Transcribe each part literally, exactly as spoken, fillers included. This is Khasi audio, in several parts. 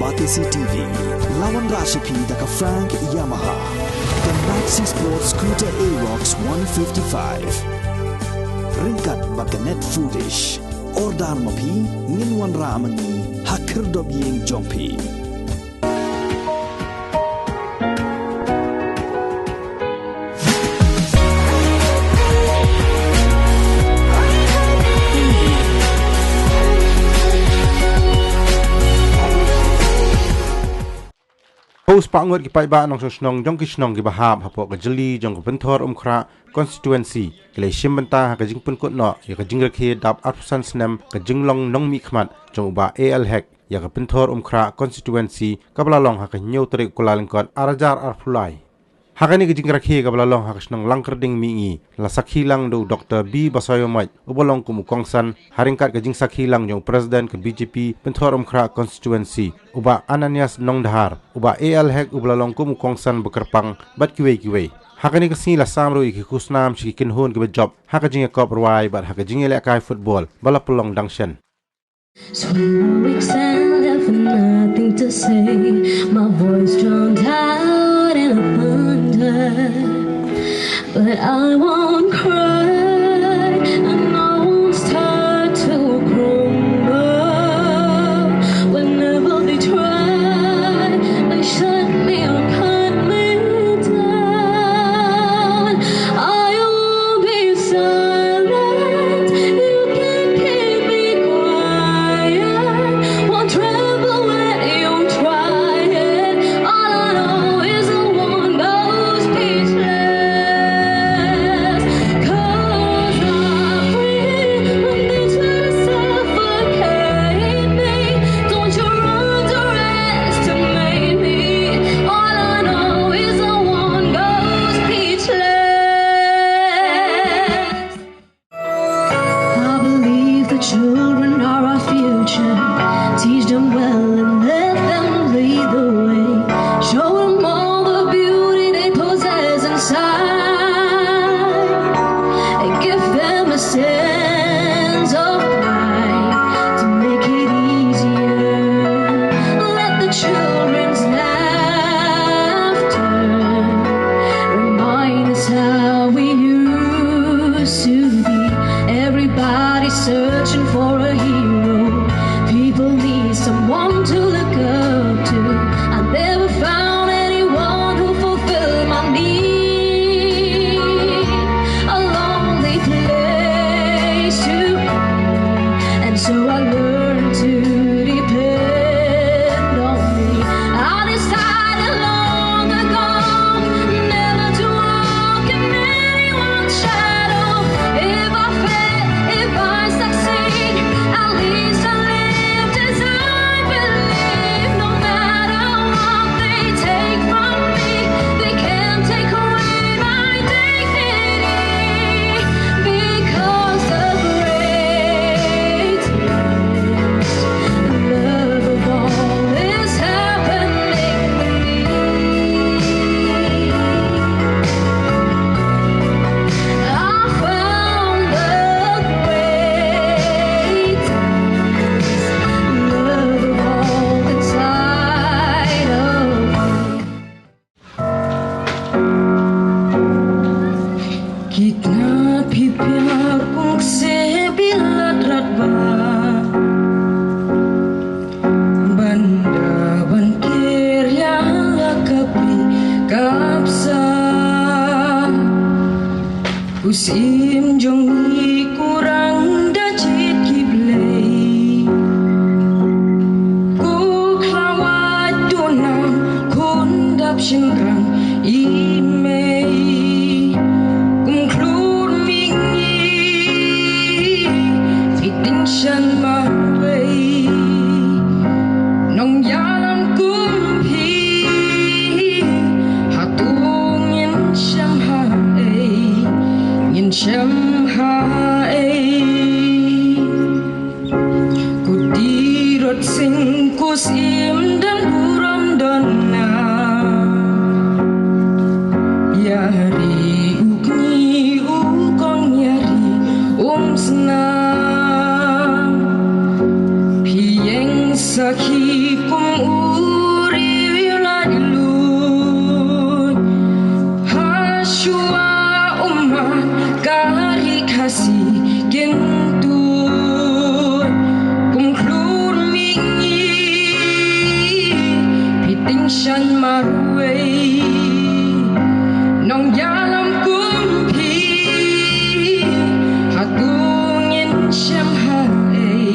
Batesi T V, la wanrah sha phi da ka Frank Yamaha, ka Maxi Sport Scooter Aerox one fifty-five. Ryngkat bad ka Net Foodish. Order ma phi, ngin wanrah ma ngi ha khyrdop ïing jong phi. Hapdeng spah ngut ki paidbah nongshong shnong jong ki shnong kiba hap hapoh ka jylliew jong ka Pynthorumkhrah Constituency ki la shim bynta ha ka jingpynkut noh ïa ka jingrakhe dap arphew san snem ka jinglong nongmihkhmat jong u Bah A L Hek ïa ka Pynthorumkhrah Constituency kaba la long ha ka hynñiew tarik Kyllalyngkot arhajar arphew lai. Ha kane ka jingrakhe kaba la long ha ka shnong Langkyrding Mihngi, la sakhi lang da u Doktor B Basaiawmoit uba long kum u kongsan, ha ryngkat ka jingsakhi lang jong u President ka B J P Pynthorumkhrah Constituency, u Bah Ananias Nongdhar, u Bah A L Hek uba la long kum u kongsan ba kyrpang bad kiwei kiwei. Ha kane ka sngi la sam ruh ïa ki khusnam sha ki kynhun kiba jop ha ka jingïakop rwai bad ha ka jingïalehkai football ba la pynlong dang shen. So weak and left with nothing to say. My voice drowned out in a thunder. But I won't cry, and I won't start to crumble. Whenever they try, they shut me or cut me down. I won't be silent. You can't keep me quiet. Won't tremble when you try it. All I know is I won't go speechless. 'Cause I'm free when they try to suffocate me. Don't you underestimate me. All I know is I won't go speechless. I believe the children are our future. Teach them well and let them lead the way. Show them all the beauty they possess inside. And give them a sense of pride to make it easier. Let the children's laughter remind us how we used to be. Everybody searching for a hero. People need someone to look up to. I never found anyone who fulfilled my need. A lonely place to be, and so I learned to depend on me. I decided long ago never to walk in anyone's shadow. If I fail, if I succeed, at least I lived as I believe. No matter what they take from me, they can't take away my dignity. Because the greatest love of all is happening to me. I found the greatest love of all inside of me. Kitna phi pia kung se bilat rat ba ban da ban kir ïa la ka pi kap sa. U syiem jong ngi kurang da jied ki blei. Ko khlawait duna khun dap shynrang i mei. Kum khlur mihngi phi ding shan marwei. Nongïalam kum phi, hato ngin shem haei, ngin shem haei. Ko Tirot Sing, ko syiem don burom don nang. Ïa ri u kñi u kong, ïa ri um snam. Phi ïeng Sakhi kum u riewlaitluid, ha shuwa u man ka ri Khasi kin tuid. Kum khlur mihngi phi tyngshan marwei, nongïalam kum phi, hato ngin shem haei,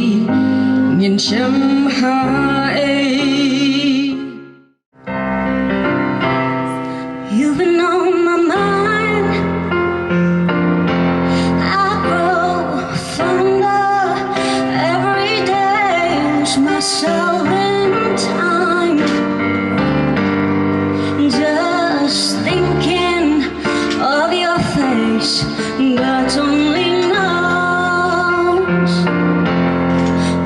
ngin shem haei. You've been on my mind. I grow fonder every day. Lose myself in time. Just thinking of your face, God only knows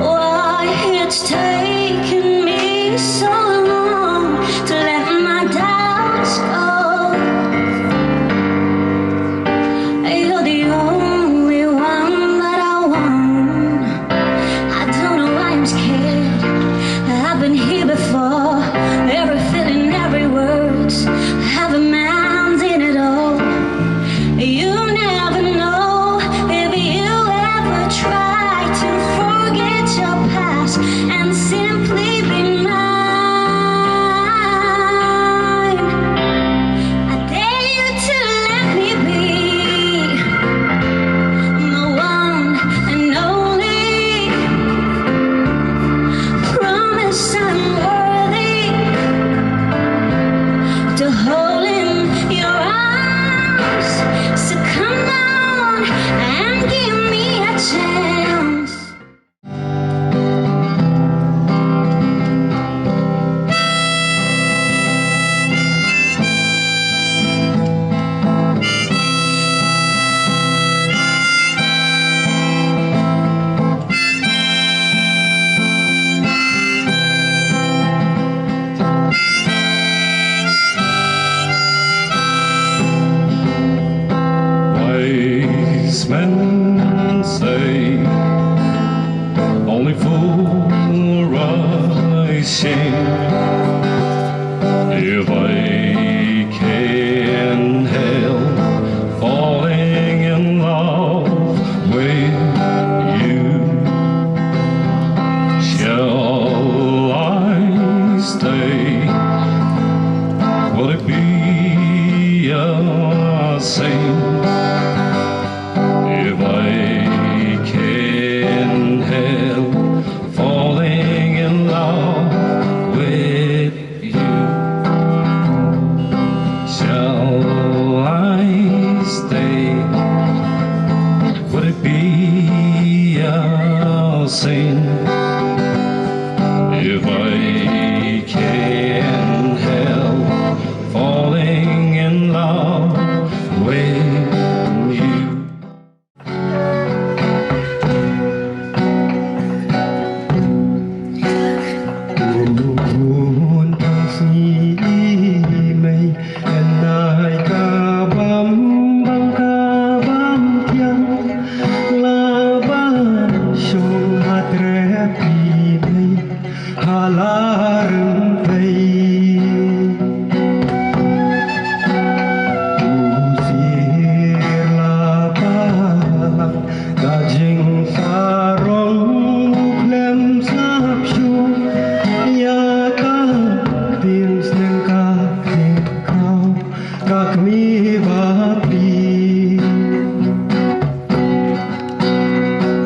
why it's taken me so long to let my doubts go. You're the only one that I want. I don't know why I'm scared. I've been here before. Every feeling, every word, have a mind in it all. You never know if you ever try to forget your past and simply be mine. I dare you to let me be my one and only. Promise I'm worthy to hold in your arms. So come on and give me a chance. Wise men say only fools rush in. If I can help falling in love with you, shall I stay? Will it be a sin if I can help falling in love with you? Shall I stay? Would it be a sin if I can help falling in love with you? Bun tang sngi i mei, en ai ka bam bang ka bam tiang, la bam shong ha trep i mei, ha la rem pei. U sir la palang, ka jingsarong u khlem sap shuh, ïa ka ktien sneng ka ktien kraw, ka kmie bapli.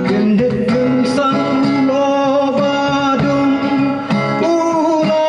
Kyndit kynsang u la ba dum, u la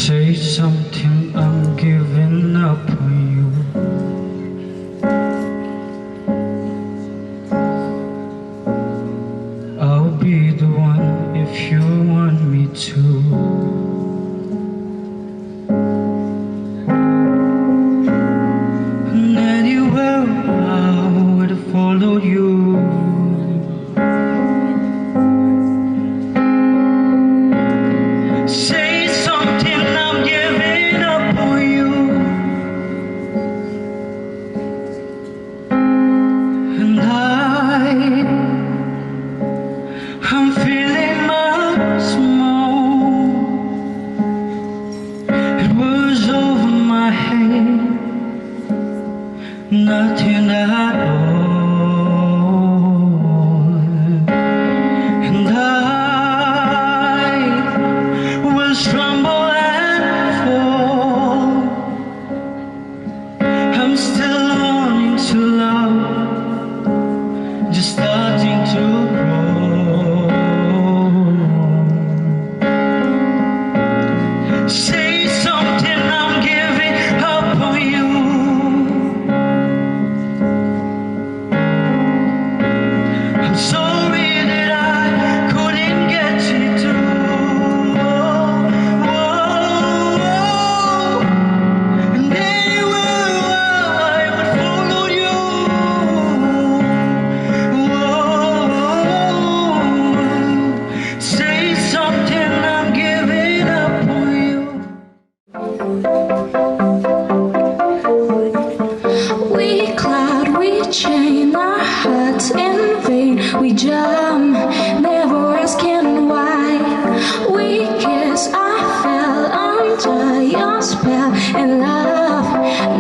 Say something, I'm giving up on you. I'll be the one if you want me to. And anywhere I would follow you. Say something, I'm giving up on you. And I, I'm feeling much more. It was over my head, nothing at all. And I will tremble and fall. I'm still learning to love, just starting to grow. Say something, I'm giving up on you. I'm sorry that I couldn't get you through. Oh, oh, oh. And anywhere I would follow you. Oh, oh, oh. Say something, I'm giving up on you. We clad, we chain, our hearts in vain. We jump, never asking why. We kiss, I fell under your spell. And love,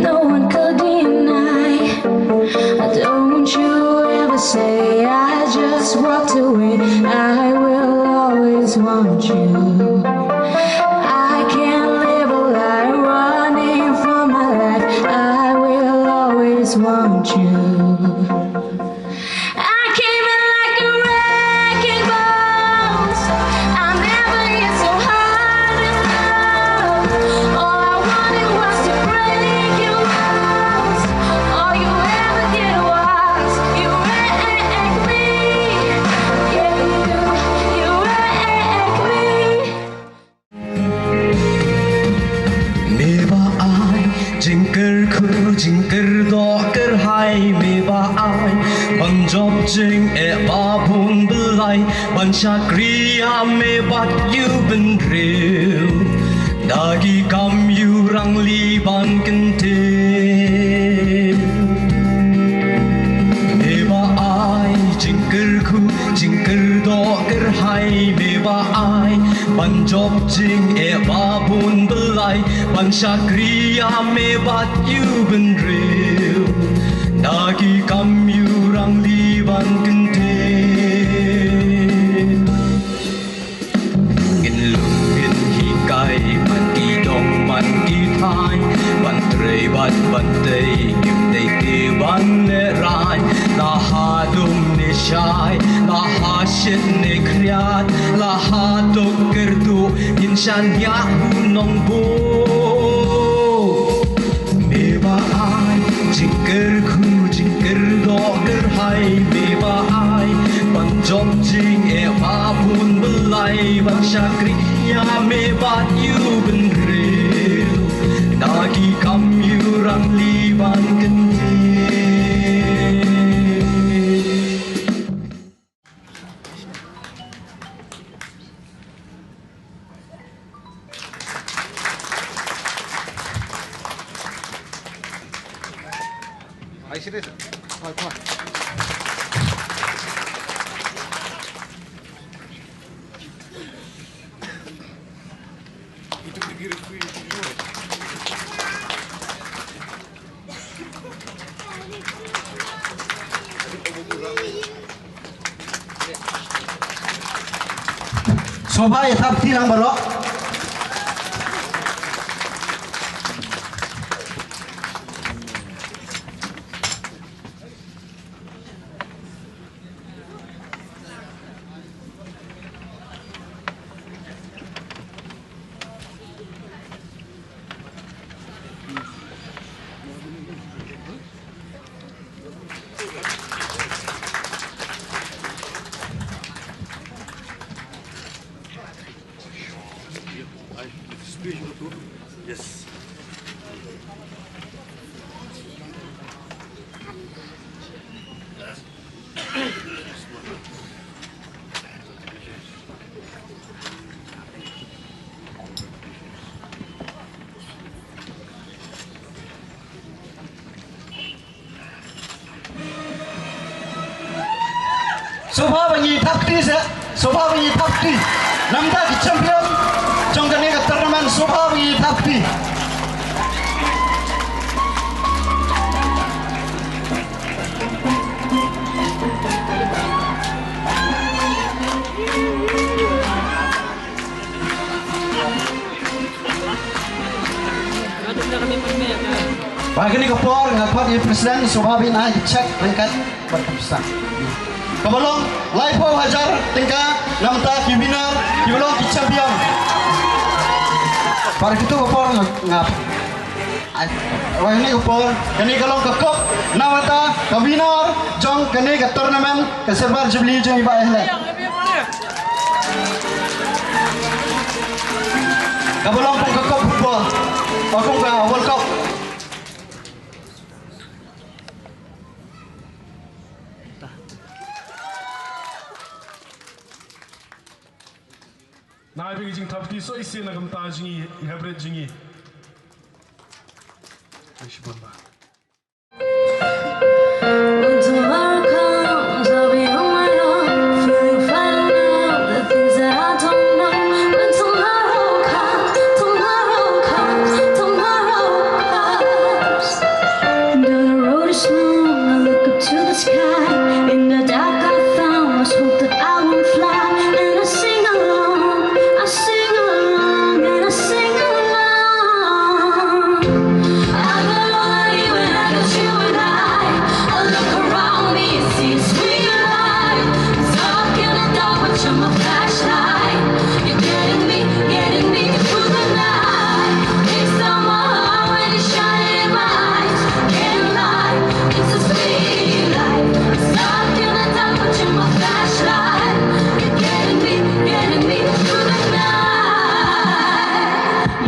no one could deny. Don't you ever say I just walked away. I will always want you. I can't live a life running for my life. I will always want you. I came in like a wrecking ball. I never hit so hard in love. All I wanted was to break your walls. All you ever did was you wreck me. Yeah, you, you wreck me. Me ba ai jingkyrkhu, jingkyrdoh kyrhai, me ba ai ban jop jingeh ba bun blai, ban shakri ïa me bad ïa u bynriew. Da ki kam ïa u rangli ban kyntiew. Me ba ai jingkyrkhu, jingkyrdoh kyrhai, me ba ai ban jop jingeh ba bun blai, ban shakri ïa me bad ïa u bynriew. Da ki kam ïa u rangli ban kyntiew. Ngin lum ngin hikai man ki dong man ki thaiñ, ban trei bad ban tei, ngim dei ki ban lehrain. La ha dum ne shai, la ha shit ne khriat, la ha tok kyrduh, ngin shaniah u nongbuh. Me ba ai jingkyrkhu, jingkyrdoh kyrhai, me ba ai ban jop jingeh ba bun blai, ban shakri ïa me bad ïa u bynriew. Da ki kam ïa u rangli ban kyntiew. Sngewbha ïa thap kti lang baroh. Yes. Sngewbha ba ngi thap kti seh, sngewbha ba ngi thap kti. Namar ki champion jong kane ka tournament, sngewbha ba ngi thap kti. Ba kane ka por nga khot ïa president, sngewbha ba in ai check ryngkat bad ka pisa. Kaba long laiphew hajar tyngka namar ki winner, kiba long ki champion. Ba kane ka por nga, nga ai, ba kane ka por, kane ka long ka cup namar ka winner jong kane ka tournament. Ka Silver Jubilee jong i Bah Ellen. Kaba long kum ka cup football, ba kum ka World Cup. Nai bing jing thap ti so isi na kam ta jing i hebret jing i. Ai shibun ba. When tomorrow comes, I'll be on my own, feeling frightened of the things that I don't know. When tomorrow comes, tomorrow comes, tomorrow comes. And though the road is long, I look up to the sky. In the dark, I found my hope that I won't fly. And I sing along, I sing along, and I sing along. I got all I need when I got you and I. I look around me and see it's real life. Stuck in the dark, but you're my flashlight. You're getting me, getting me through the night. It's not my heart when it's shining in my eyes. Getting light, it's a sweet life. Stuck in the dark, but you're my flashlight. You're getting me, getting me through the night.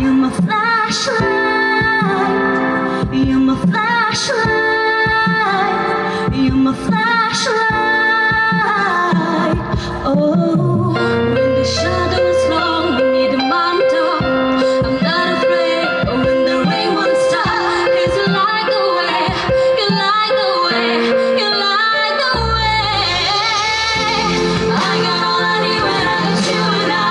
You're my flashlight. You're my flashlight. You're my flashlight. Oh, when the shadow is long, we need a mantle. I'm not afraid when the rain won't stop. 'Cause you light the way, you light the way, you light the way. I got all I need when I got you and I.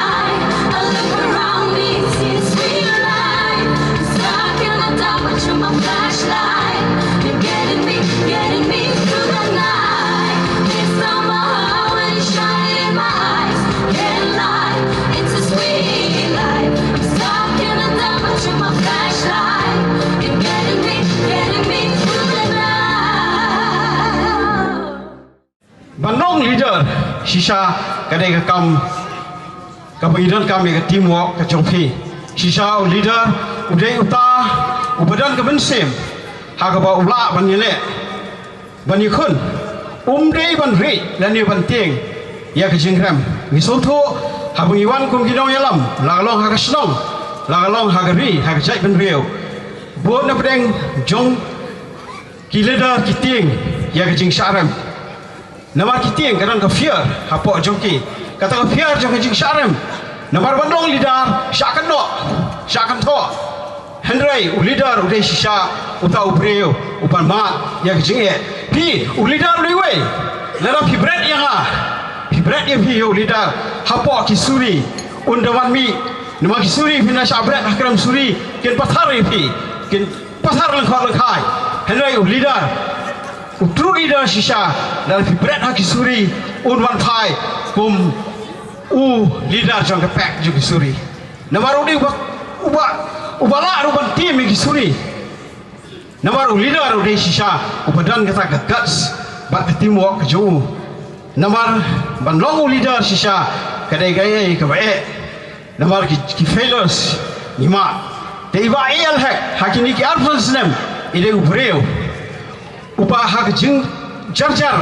I look around me, see it's real life. Stuck in the dark, but you're my flashlight. You're getting me, getting me through the night. It's not my heart when it's shining in my eyes. Getting light, it's a sweet life. I'm stuck in the dark, but you're my flashlight. You're getting me, getting me through the night. Ban long leader shisha ka dei ka kam kaba ngi donkam ïa ka teamwork ka jong phi. Shisha u leader u dei uta uba don ka mynsiem ha kaba u lah ban ïaleh ban ïakhun. Um dei ban rieh lane ban tieng ïa ka jingrem. Ngi sngewthuh haba ngi wan kum ki nongïalam, la ka long ha ka shnong, la ka long ha ka ri, ha ka jaitbynriew, bun na pdeng jong ki leader ki tieng ïa ka jingshah rem. Namar ki tieng ka don ka fear hapoh jong ki. Kata ka fear jong ka jingshah rem. Namar ban long leader shah kynnoh, shah kynthoh. Hynrei u leader u dei shisha uta u briew uban mad ïa ka jingeh. Phi u leader u dei uwei. Lada phi bret ïa nga, phi bret ïa phi ïa u leader hapoh ki suri, un da wan mih. Namar ki suri phin da shah bret ha krem suri, kin pathar ïa phi, kin pathar lyngkhot lyngkhai. Hynrei u leader, u true leader shisha, lada phi bret ha ki suri, un wan phai kum u leader jong ka pack jong ki suri. Namar u dei uba, uba, uba lah ruh ban tiem ïa ki suri. Namar u leader u dei shisha uba don kata ka guts bad ka teamwork ka jong u. Namar ban long u leader shisha ka dei kaei kaba eh. Namar ki, ki failures ngi mad. Te i Bah A L Hek ha kine ki arphew snem i dei u briew uba ha ka jingjarjar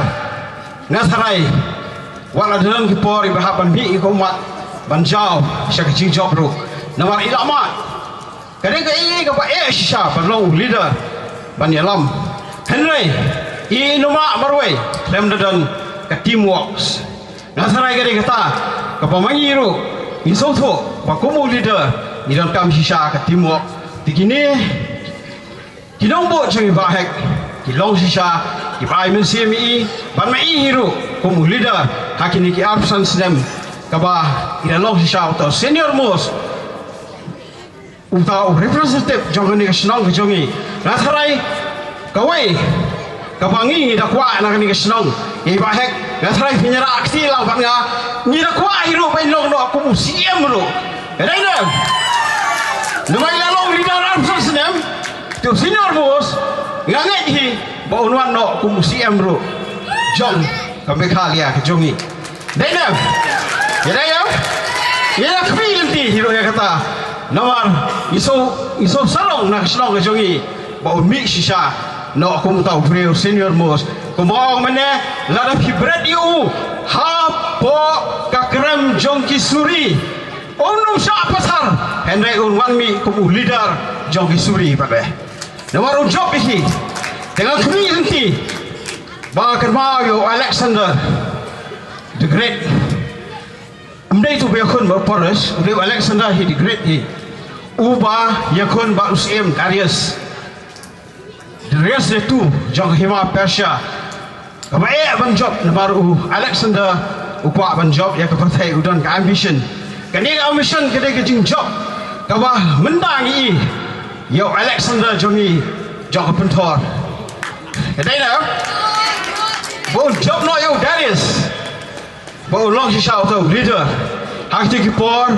nga tharai wat la don ki por iba hap ban mih ïa ka ummat ban jaw sha ka jingjop ruh. Namar i la mad. Ka dei kaei kaba eh shisha ban long u leader ban ïalam. Hynrei i numar marwei khlem da don ka teamwork. Nga tharai ka dei kata kaba ma ngi ruh ngi sngewthuh ba kum u leader ngi donkam shisha ka teamwork. Te kine ki nongbud jong i Bah Hek ki long shisha kiba ai mynsiem ïa i ban ma i hi ruh kum u leader ha kine ki arphew san snem kaba i la long shisha uta u senior most, uta u representative jong kane ka shnong ka jong i. Nga tharai kawei kaba ngi ngi da kwah na kane ka shnong ïa i Bah Hek, nga tharai phi ïarap kti lang bad nga, ngi da kwah hi ruh ba in long noh kum u C M ruh. Ka dei ne? Namar i la long leader arphew san snem, te u senior most, nga ngeit hi ba un wan noh kum u C M ruh jong ka Meghalaya ka jong i. Dei ne? Ïa dei ïa? Ïa khmih lynti hi ruh ïa kata. Namar i shu, i shu sarong na ka shnong ka jong i ba un mih shisha noh kum uta u briew senior most. Kumba ong mynne, lada phi bret ïa u hapoh ka krem jong ki suri, un ym shah pathar, hynrei un wan mih kum u leader jong ki suri pat de. Namar u jop ïa ki. Te nga khmih lynti ba kynmaw ïa u Alexander the Great. Ym dei tu ba ïakhun bad u Paris, u dei u Alexander hi the Great hi. Uba ïakhun bad u Syiem Darius. Darius the two jong ka hima Persia. Kaba eh ban jop namar u Alexander u kwah ban jop ïa ka pyrthei, u don ka ambition. Kane ka ambition ka dei ka jingjop kaba mynta ngi i ïa u Alexander jong ngi jong ka pynthor. Ka dei na ba u jop noh ïa u Darius ba u long shisha uta u leader. Ha kito ki por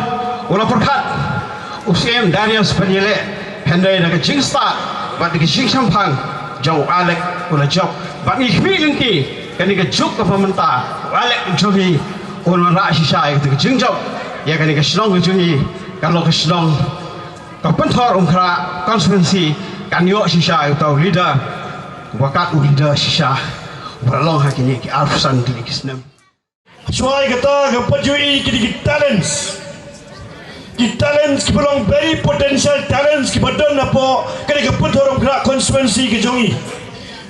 u la pyrkhat u Syiem Darius ban ïaleh, hynrei da ka jingstad bad da ka jingshemphang jong u Alex u la jop. Bad ngi khmih lynti kane ka juk kaba mynta u Alex jong ngi un wanrah shisha ïa kata ka jingjop ïa kane ka shnong ka jong ngi, ka long ka shnong ka Pynthorumkhrah constituency kan ïoh shisha ïa uta u leader uba kat u leader shisha uba la long ha kine ki arphew san tylli ki snem. Shuwa ïa kata, nga pat ju ïohi kine ki talents. Ki talents kiba long very potential talents kiba don hapoh kane ka Pynthorumkhrah constituency ka jong ngi.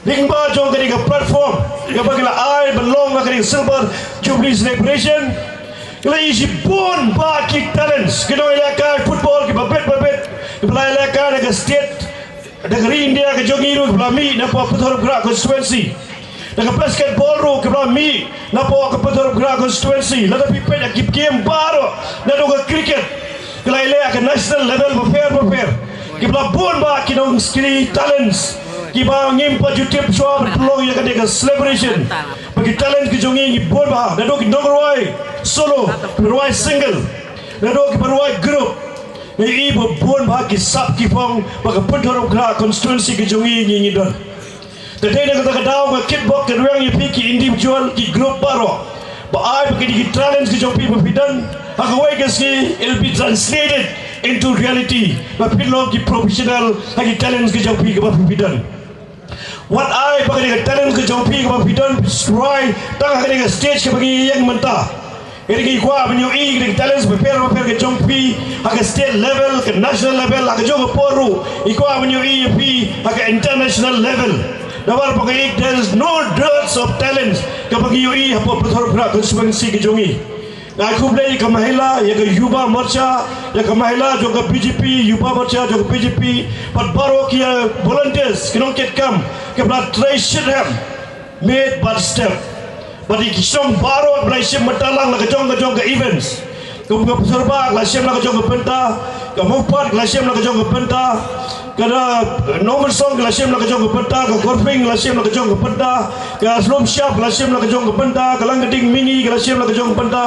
Lyngba jong kane ka platform kaba ngi la ai ban long ha kane ka Silver Jubilee Celebration, ngi la ïohi shibun bah ki talents, ki nongïalehkai football kiba bit ba bit kiba la ïalehkai na ka state, da ka ri India ka jong ngi ruh kiba la mih napoh Pynthorumkhrah constituency. Da ka basketball ruh kiba la mih napoh ka Pynthorumkhrah constituency. Lada phi peit ha ki game baroh, naduh ka cricket, ki la ïaleh ha ka national level bapher bapher. Kiba la bun bah ki nong, ki talents kiba ngim pat ju tip shuwa ban pynlong ïa kane ka celebration. Ba ki talents ki jong ngi ngi bun bah, naduh ki nongrwai solo, kiba rwai single, naduh kiba rwai group. Ngi i ba bun bah ki sap ki phong ba ka Pynthorumkhrah constituency ka jong ngi ngi ngi don. Te dei na kata ka daw nga kitbok kyrwiang ïa phi ki individual, ki group baroh, ba ai ba ki, ki talents ki jong phi ba phi don ha kawei ka sngi, it'll be translated into reality, ba phin long ki professional ha ki talents ki jong phi kaba phi, phi don. Wat ai ba kane ka talent ka jong phi kaba phi don phi rwai tang ha kane ka stage kaba ngi ïeng mynta. Ngi kwah ban ïohi kane ka talent bapher bapher ka jong phi ha ka state level, ka national level, ha kajuh ka por ruh ngi kwah ban ïohi ïa phi ha ka international level. Namar ba ngi, there is no dearth of talent kaba ngi ïohi hapoh Pynthorumkhrah constituency ka jong ngi. Nga ai khublei ïa ka Mahila, ïa ka Yuva Morcha, ïa ka Mahila jong ka B J P, Yuva Morcha jong ka B J P, bad baroh ki, eh, volunteers, ki nongkitkam kiba la trei shitrhem miet bad step. Bad ïa ki shnong baroh kiba la shim bynta lang la ka jong ka jong ka events. Kum ka Pynthorumkhrah ka la shim la ka jong ka bynta, ka Mawpat ka la shim la ka jong ka bynta, ka, eh, Nongmynsong ka la shim la ka jong ka bynta, ka Khorping ka la shim la ka jong ka bynta, ka Slumshap ka la shim la ka jong ka bynta, ka Langkyrding Mihngi ka la shim la ka jong ka bynta.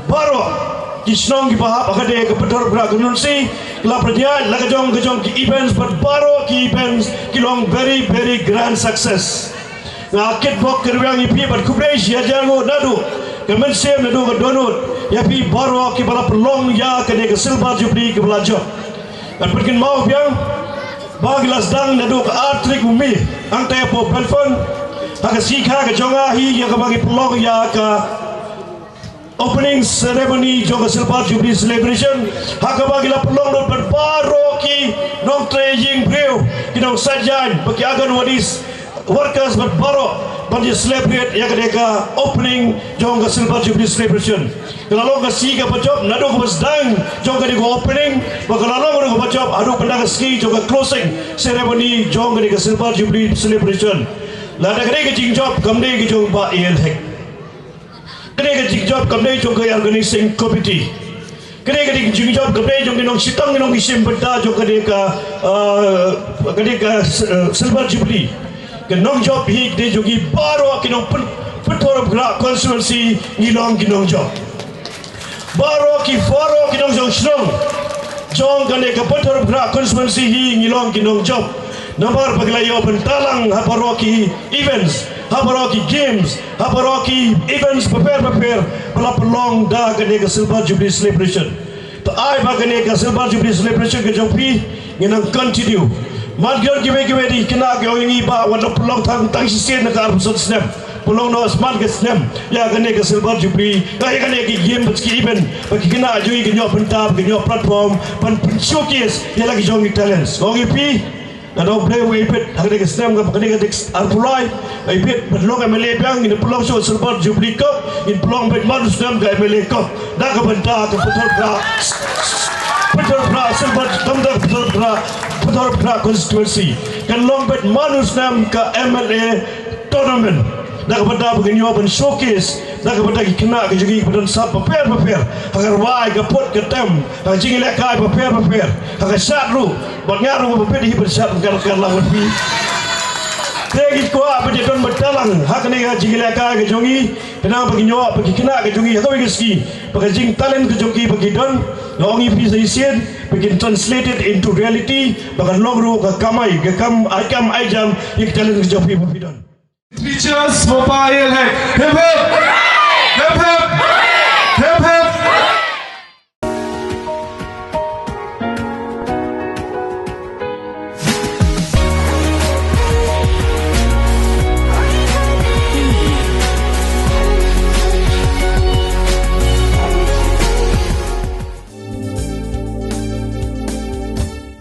Baroh ki shnong kiba hap ha kane ka Pynthorumkhrah constituency ki la pynïaid la ka jong ka jong ki events, bad baroh ki events ki long very, very grand success. Nga kitbok kyrwiang ïa phi bad khublei shi hajar nguh naduh ka mynsiem naduh ka dohnud ïa phi baroh kiba la pynlong ïa kane ka Silver Jubilee kaba la jop. Ngan pynkynmaw biang ba ki la sdang naduh ka ar tarik u May, hangta hapoh Belfast, ha ka sngi kha ka jong nga hi ïa kaba ngi pynlong ïa ka Opening ceremony jong ka Silver Jubilee Celebration, ha kaba ki la pynlong lut bad baroh ki nongtrei ïing briew, ki nongshad ïaid bad ki Anganwadi workers bad baroh ban ïa celebrate ïa kane ka opening jong ka Silver Jubilee Celebration. Ka la long ka sngi kaba jop naduh kaba sdang jong kane ka opening, bad ka la long ruh kaba jop haduh kane ka sngi jong ka closing ceremony jong kane ka Silver Jubilee Celebration. Lada kane ka jingjop kam dei ka jong Bah A L Hek. Kane ka jingjop kam dei jong ka organizing committee. Kane ka jingjop kam dei jong ki nongshitom ki nongshim bynta jong kane ka, uh, kane ka, uh, Silver Jubilee. Ka nongjop hi ka dei jong ki baroh ki nongpyn-, Pynthorumkhrah constituency ngi long ki nongjop. Baroh ki, baroh ki nongjop shnong jong kane ka Pynthorumkhrah constituency hi ngi long ki nongjop. Namar ba ki la ïoh bynta lang ha baroh ki events, ha baroh ki games, ha baroh ki events bapher bapher ba la pynlong da kane ka Silver Jubilee Celebration. To ai ba kane ka Silver Jubilee Celebration ka jong phi ngin nang continue. Man ki don kiwei kiwei de ki khynnah ki ong ïa ngi, Bah, wat la pynlong tang, tang shisien na ka arphew san snem. Pynlong noh smat ka snem ïa kane ka Silver Jubilee, ïa kane ka game bad ki event, ba ki khynnah jong ngi kin ïoh bynta, ba kin ïoh platform ban showcase ïa la ki jong ki talents. Ong ïa phi, nga ong Blei u ai bit ha kane ka snem, ha kane ka dei arphew lai, ai bit ban long M L A biang, ngin pynlong shuh Silver Jubilee Cup, ngin pynlong beit man u snem ka M L A Cup da ka bynta ka Pynthorumkhrah, Pynthorumkhrah Silver, kam da Pynthorumkhrah, Pynthorumkhrah constituency. Kan long beit man u snem ka M L A tournament. Da ka bynta ba ngin ïoh ban showcase, da ka bynta ki khynnah ki jong ngi kiba don sap bapher bapher, ha ka rwai, ka put ka tem, ha ka jingïalehkai bapher bapher, ha ka shad ruh. Bad nga ruh ba peit hi ban shad, kan, kan lang bad phi. Te ngi kwah ba ïa don bynta lang ha kane ka jingïalehkai ka jong ngi, khnang ba ngin ïoh ba ki khynnah ki jong ngi ha kawei ka sngi, ba ka jingtalent ka jong ki ba ki don, nga ong ïa phi sa shisien, ba kin translate it into reality, ba kan long ruh ka kamai, ka kam, ai kam ai jam ïa ki talent ki jong phi ba phi don. Three cheers for Pa A L Hek. Hip hip.